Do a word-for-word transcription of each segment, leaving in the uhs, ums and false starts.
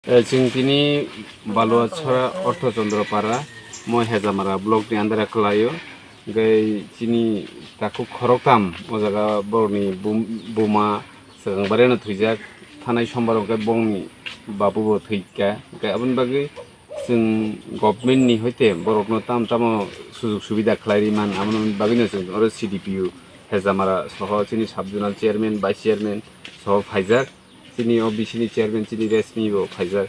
Eh, chwng tini Baluachara Ortho Chandra Para, mo Hejamara block ni under o kwlaio. Hwnkhe chini takhuk khoroktham o jaga borokni bum-, buma swkang bareno thwijak, thanai sombar hwnkhe bongni babu bo thwikha. Hwnkhe aboni bagwi chwng government ni hoite borokno tam tamo sujug subida khlai ri man, aboni bagwino chwng oro C D P O Hejamara soho chini sub zonal chairman, vice chairman soho phaijak. Chini o B C ni chairman chini Resmi bo phaijak.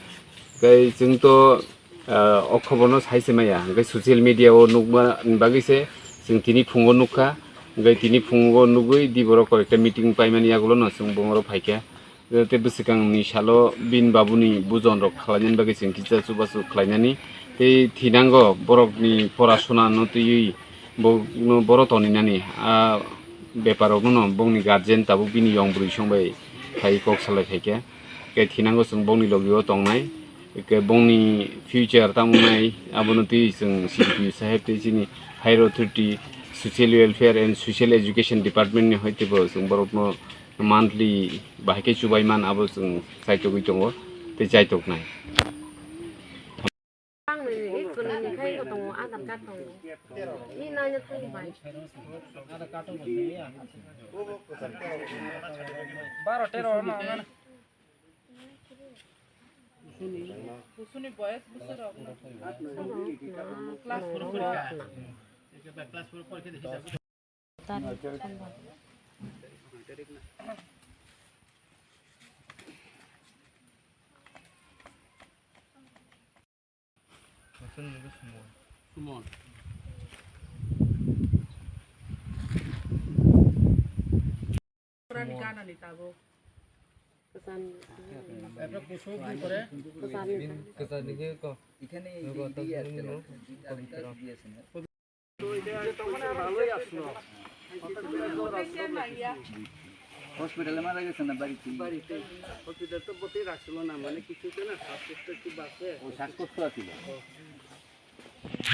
Hwnkhe chwng to, ah, o khobor no sai se maya. Hwnkhe social media o nukma ni bagwi se chwng tini phungo nukha. Hwnkhe tini phungo nugwi di borok koi ekta meeting paimani yagulo no chwng bongoro phaikha. Tei bwswkang ni salo bini babu ni bujon rok khlainani bagwi chwng kisa chubachu khlainani. Tei thinango borok ni porasuna no twiwi bo, no boro toninani. A bepar rok no bongni guardian tabuk bini yong bwrwi song bai khai kok salai phaikha. Hwnkhe thinango chwng bongni logi o tongnai. Hwnkhe bongni future tamo wngnai, abono twi chwng C D P O saheb tei chini Higher Authority Social Welfare and Social Education Department ni hoite bo chwng borokno monthly bahai khe chubai man, abo chwng chaitogwi tongo tei chaitoknai. Ang ni, eh, kunui ni khai tongo, Aadhaar card tongo. Ni nanya thung bai. Baro tero ma mana. Kusuni boyes busur rok na. Class four porikha. Class four porikha de hisab. Sumon. Purani gana ni tabuk. Kwcham. Kwcham. Kwcham ni ko. Ekhane এই যে দিকে আছে না, এই যে তার কাছে দিয়ে আছে না। তো এটা তো মানে ভালোই আসলো। হসপিটালে মারা গেছে না বাড়িতে? বাড়িতে। হসপিটাল তো বটেই রাখছিল না, মানে কিছুতে না শ্বাসকষ্ট একটু বাঁচে। ও শ্বাসকষ্ট আছিল।